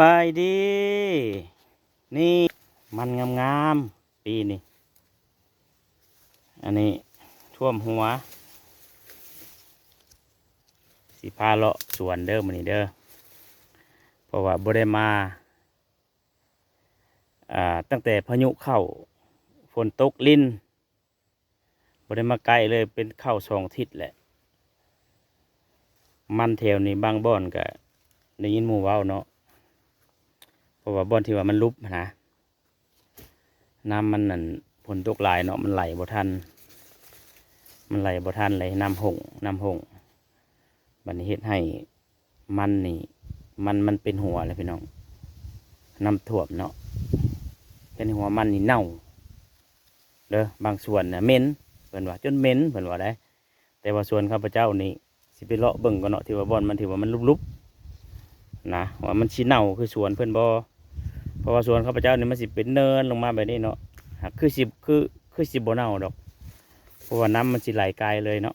ບາຍດີ ນີ້ ມັນງາມໆ ປີນີ້ ອັນນີ້ຖ້ວມຫົວ ຊິພາເລາະສວນເດີມື້ນີ້ເດີ ເພາະວ່າບໍ່ໄດ້ມາ ອ່າ ຕັ້ງແຕ່ພາຍຸເຂົ້າ ຝົນຕົກລິນ ບໍ່ໄດ້ມາໃກ້ເລີຍ ເປັນເຂົ້າສອງທິດແຫຼະ. ມັນແຖວນີ້ບາງບ່ອນກະໄດ້ຍິນໝູ່ເວົ້າເນາະ ເພາະວ່າບ່ອນທີ່ວ່າມັນຫຼຸບຫັ້ນນະ ນ້ຳມັນນັ້ນ ຝົນຕົກຫຼາຍເນາະ ມັນໄຫຼບໍ່ທັນ ມັນໄຫຼບໍ່ທັນ ໄຫຼນ້ຳຫົງ ນ້ຳຫົງ ບັດນີ້ເຮັດໃຫ້ມັນນີ້ ມັນ ມັນເປັນຫົວແລ້ວພີ່ນ້ອງ ນ້ຳຖ້ວມເນາະ ເປັນຫົວມັນນີ້ເນົ່າເດີ ບາງສວນນະເໝັນ ເພິ່ນວ່າ ຈົນເໝັນ ເພິ່ນວ່າໄດ໋. ແຕ່ວ່າສວນຂ້າພະເຈົ້ານີ້ ຊິໄປເລາະເບິ່ງກ່ອນເນາະ ທີ່ວ່າບ່ອນມັນ ທີ່ວ່າມັນຫຼຸບໆ ນະ ວ່າມັນຊິເນົ່າຄືສວນເພິ່ນບໍ່ ເພາະວ່າສວນຂ້າພະເຈົ້ານີ້ ມັນຊິເປັນເນີນລົງມາແບບນີ້ເນາະ ຫາກຄືຊິ ຄື ຄືຊິບໍ່ເນົ່າດອກ ເພາະວ່ານ້ຳມັນຊິໄຫຼໄກເລີຍເນາະ.